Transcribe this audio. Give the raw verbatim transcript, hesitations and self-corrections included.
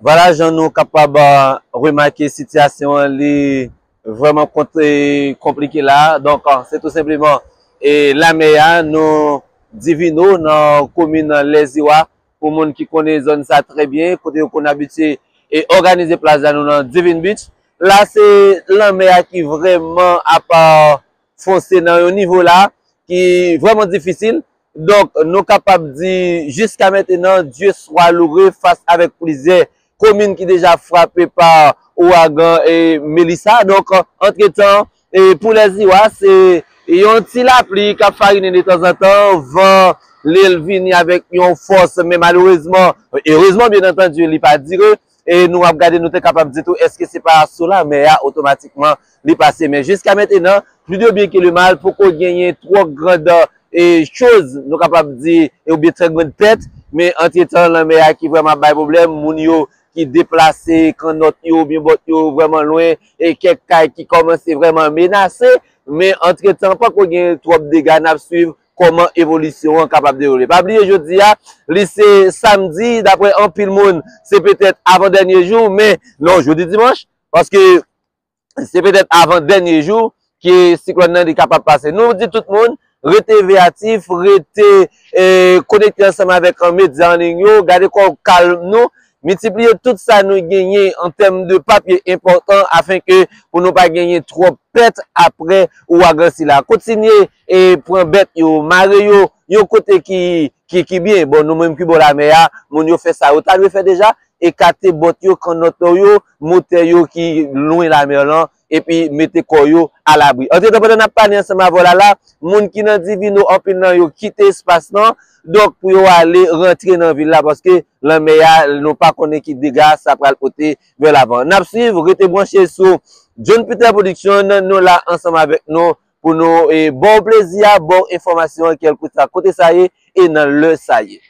Vwala, jan nou kapab remake sitiyasyon an, li vrèman konplike la. Donk, se tou senpleman e lanmè a, nou Divino nan komin Lèziwa, pou moun ki konnen zòn sa trè byen, kote yo konn abitye e òganize plaj la, nou nan Divine Beach. La se lanmè a ki vrèman ap fonse nan yon nivo la ki vrèman difisil. Donk, nou kapab di, jiska mentenan, Dye swa loure, fas avèk plizyè komin ki deja frape pa ouragan e Melissa. Donk, antretan, e pou Lèziwa, se yon ti lapli k ap farinen detanzantan, van li l vini avèk yon fòs, men malerezman, erezman, byen antandi, li pa dire. E nou ap gade, nou te kapab di tou, èske se pa sou lanmè a otomatikman li pase? Men jiska mentenan, plus de bien que le mal, poko genyen twò grand e choz, nou kapab di, e oubyen trè grand pèt. Men antretan, lanmè a ki vrèman ap bay pwoblèm, moun yo ki deplase, kannòt yo oubyen bòt yo vrèman lwen, e kèk kay ki kòmanse vrèman menase. Men antretan, poko gen twòp dega, n ap swiv kòman evolisyon an kapab dewoule. Pa bliye, jodi a, li se samdi, daprè anpil moun, se petèt avan dènye jou, men non, jodi dimanch, paske se petèt avan dènye jou ke siklòn nan li kapab pase. Nou di tout moun, rete veyatif, rete e, konekte ansanm avèk medya an liy yo, gade kò w, kalm nou, miltipliye tout sa nou genyen an tèm de papye enpòtan, afen ke pou nou pa genyen twòp pèt apre ouragan sila. Kontinye e pran bèt yo, mare yo yon kote ki, ki, ki byen. Bon, nou menm ki bò lanmè a, moun yo fè sa yo ta dwe fè deja, ekate bòt yo, kannòt yo, motè yo ki lwen lanmè lan, epi mete kò yo alabri. Antretan, pandan n ap pale ansanm avè w la, la, moun ki nan Divino, anpil nan yo kite espas lan, donk pou yo ale rantre nan vil la, paske lanmè a, nou pa konnen ki dega sa pral pote vè lavan. N ap swiv, rete branche sou John Peter Production, nou la ansanm avèk nou pou nou e, ba w plezi a, ba w enfòmasyon an, kèlkeswa kote sa ye e nan lè sa ye.